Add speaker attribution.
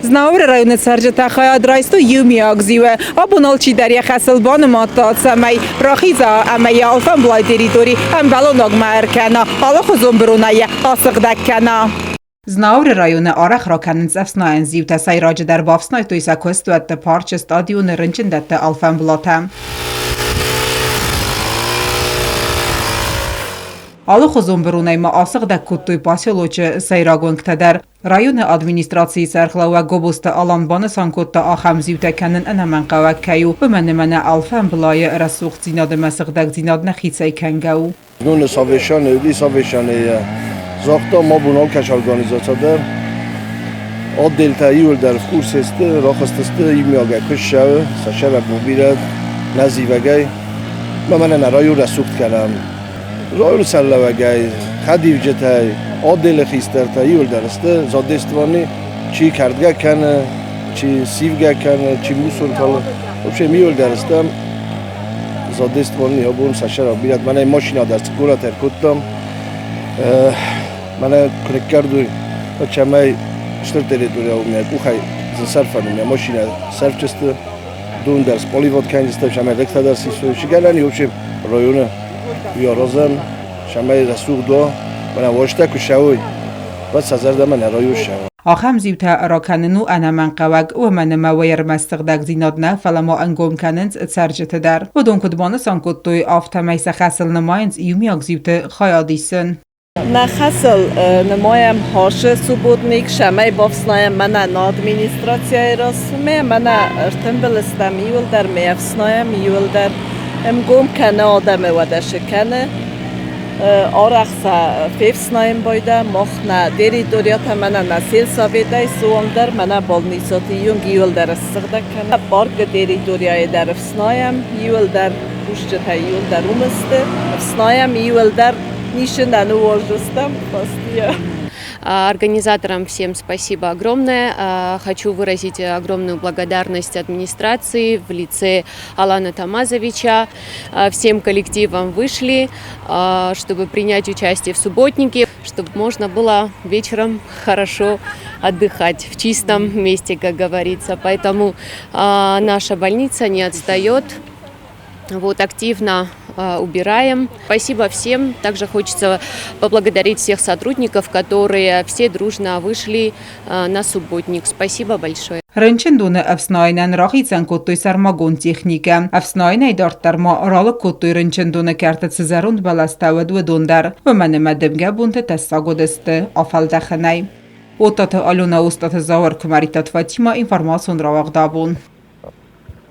Speaker 1: Знауыры районы цӕрджытӕ хайад райстой иумиаг зиуы. Абон алчидӕр йӕ хӕсыл банымадта, цӕмӕй рахиза ӕмӕ йӕ алфӕмблай территори ӕмбӕлон агмӕ ӕркӕна, алыхуызон быронӕй йӕ асыгъдӕг кӕна. Знауыры районы арӕх ракӕнынц ӕфснайӕн зиутӕ, сӕйраджыдӕр бафснайдтой сӕ куыстуӕтты, парчы, стадионы, рынчындӕтты алфӕмблатӕ. Алыхуызон быронӕй ма асыгъдӕг кодтой поселочы сӕйраг уынгтӕ дӕр. Районы администрацийы сӕргълӕууӕг Гобозты Алан банысан кодта, ахӕм зиутӕ кӕнын ӕнӕмӕнгхъӕуӕг кӕй у, уымӕн ӕмӕ нӕ алфӕмблайы рӕсугъддзинад ӕмӕ сыгъдӕгдзинад нӕхицӕй кӕнгӕ у.
Speaker 2: Знон совещание уыди, совещание загъта, ма бон алкӕцы организаци дӕр отделтӕ иуылдӕр в курсе сты, рахызтысты иумиагӕй куыст цӕуы, сӕ сӕрӕбон бирӕ нӕ зивӕгӕй. Ма мӕнӕ нӕ район рӕсугъд кӕнӕм. Районы сӕрлӕууӕгӕй, хӕдивджытӕй, отделы хистӕртӕ иуылдӕр сты задействованы, чи кӕрдгӕ кӕны, чи сивгӕ кӕны, чи мусор калы. Вообще иуылдӕр стӕм задействованы абон сӕ бирӕт. Мӕнӕ машина дӕр цыккуратӕ ӕркодтам. Мӕнӕ куы ныккӕрдой, уӕд цӕмӕй стыр территория у, мӕ къухӕй зын сӕрфӕн у, мӕ машинӕ сӕрфджысты, дон дӕр споливод кӕнджысты, цӕмӕй лӕгтӕ дӕр сисой. Чи гӕнӕн и, вообще районы уый аразӕм, цӕмӕй рӕсугъд уа. Мӕнӕ уазтӕ куы ссӕуой, уӕд сӕ зӕрдӕмӕ нӕ район ссӕуа.
Speaker 1: Ахӕм зиутӕ ракӕнын у ӕнӕмӕнгхъӕуӕг, уымӕн ӕмӕ уый ӕрмӕст сыгъдӕгдзинад нӕ, фӕлӕ ма ӕнгом кӕнынц цӕрджыты дӕр. Уыдон куыд банысан кодтой, афтӕмӕй сӕ хӕсыл нымайынц иумиаг зиуты хайад исын.
Speaker 3: Нӕ хӕсыл нымайӕм хӕсы субботник, цӕмӕй бафснайӕм мӕнӕ нӕ администрацийы размӕ, мӕнӕ ӕртымбыл стӕм иуылдӕр, ме ӕфснайӕм иуылдӕр ӕмгом кӕны адӕмы уӕдӕ кӕны. Арӕх сӕ фефснайын байдӕ, мах нӕ территориятӕ мӕнӕ нӕ сельсоветӕй суангдӕр, мӕнӕ больницӕты иунг иуылдӕр ссыгъдӕг кӕнӕм. Паркы территорияйы дӕр ӕфснайӕм иуылдӕр, кусджытӕ иуылдӕр уым сты, ӕфснайӕм иуылдӕр ницы нӕ ныууадздзыстӕм фӕстийӕ.
Speaker 4: Организаторам всем спасибо огромное. Хочу выразить огромную благодарность администрации в лице Алана Тамазовича. Всем коллективам вышли, чтобы принять участие в субботнике, чтобы можно было вечером хорошо отдыхать в чистом месте, как говорится. Поэтому наша больница не отстает. Вот, активно убираем. Спасибо всем. Также хочется поблагодарить всех сотрудников, которые все дружно вышли на субботник. Спасибо большое.
Speaker 1: Рынчындоны ӕфснайынӕн рахицӕн кодтой сӕрмагонд техникӕ. Ӕфснайынӕй дарддӕр ма ралыг кодтой рынчындоны кӕрты цы зӕронд бӕлӕстӕ уыд, уыдон дӕр. Уымӕн ӕмӕ дымгӕ бонты тӕссаг уыдысты афӕлдӕхынӕй. Оттаты Алена, Остъаты Зауыр, Куымӕридтаты Фатимӕ, информацион рауагъд абон.